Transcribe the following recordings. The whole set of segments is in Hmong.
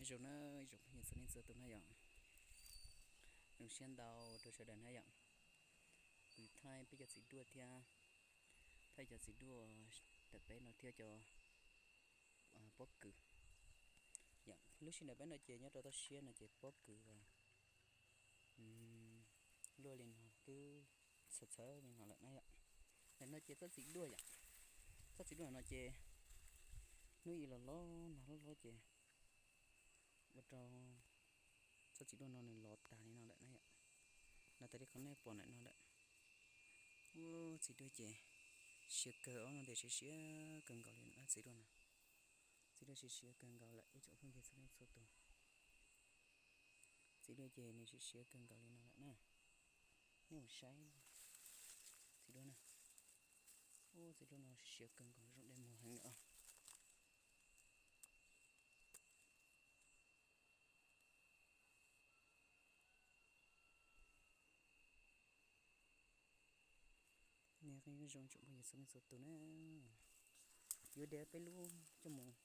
Zoo na, zoo phooj ywg txhua leej txhua tus na yom. Zoo siab ntau rau sawv daws na yom. Kuv thaij peb cov txiv duaj thiab, thaij cov txiv duaj ntawm peb no thiab cov pob kws. Lub sij hawm peb no ces nyob rau toj siab no ces pob kws luaj li no twb txhawv txhawv li no lawm na yom. Ntawm no ces txoj txiv duaj yom, txoj txiv duaj no ces hnub ib los los nag loj loj ces ua rau txoj txiv duaj no nws los tag li no lawm na yom. Los tag li qhov nej pom ntawm no lawm. Ub, txiv duaj ces siav kawg, ob no ces siav siav kawg nkaus li na txiv duaj no. Txiv duaj siav siav kawg nkaus lawm ib tsoom phooj ywg txhua leej txhua tus. Txiv duaj ces nws siav siav kawg nkaus li no lawm na. Nej mus saib txiv duaj na. Ub, txiv duaj no siav siav kawg nkaus zoo dej muag heev os. Nyob zoo tsoom phooj ywg txhua leej txhua tus na, yuav de peb lub coj mus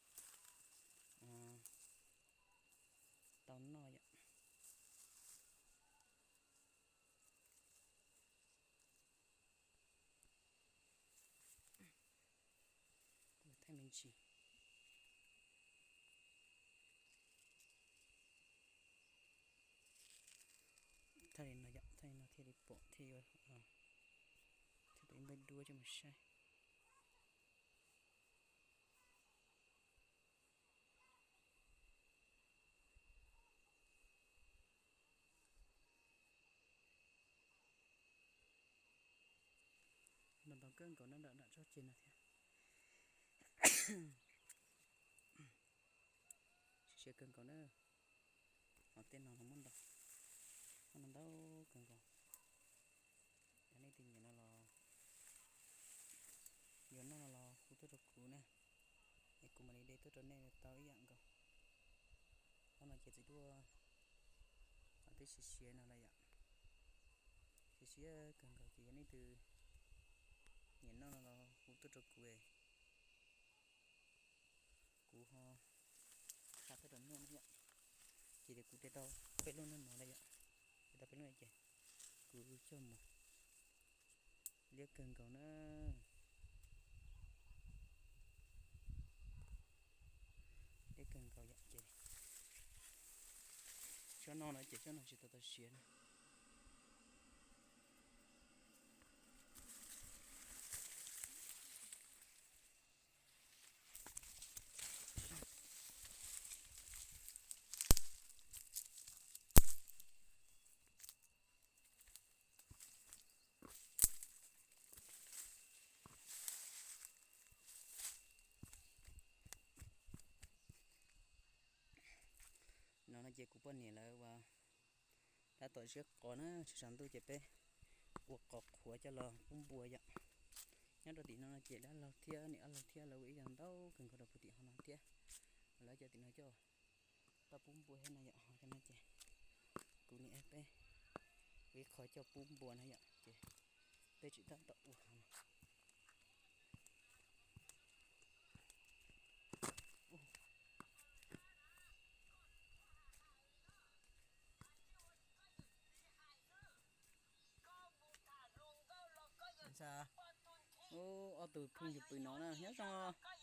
tau noj yom. Kuv thaij me ntsis. Thaij li no yom, thaij li no thiaj li pom thiaj yuav, thiaj pom ib npawb duab coj mus saib. Los ntau kawg nkaus na, nram nram tsob ceg no thiab. Siav siav kawg nkaus na. Ho tej no los muaj ntau, muaj ntau kawg nkaus. Yog leej twg nyiam no los, yuav noj no los hu tuaj rau kuv na, es kuv mam li de tuaj rau nej tau ib yam nkaus. Ob no ces txiv duaj twb siav siav no lawm yom, siav siav kawg nkaus ces yog leej twg nyiam noj no los hu tuaj rau kuv, kuv ho xa tuaj rau nej na yom. Ces tias kuv de tau peb lub no lawm yom, de tau peb lub no ces kuv coj mus. Liab kawg nkaus na, liab kawg nkaus yom. Ces tsob no no ces tsob no tsis tau tau siav na. No no ces kuv poj niam lawv ua tab tom ziab qos na, tsaus ntuj ces peb ua qos qhuav coj los pub npua yom. Nyob rau tim no no ces dab laug thiab niam dab laug thiab lawv ua ib yam ntau kawg nkaus rau puag tim ho no thiab. Lawv cov tim no coj tau pub npua thiab no yom, ho cov no ces kuv niam peb ua ib qho coj pub npua na yom, ces peb tseem tab tom ua no. Ub, ob tug phooj ywg pw no na, nyob zoo.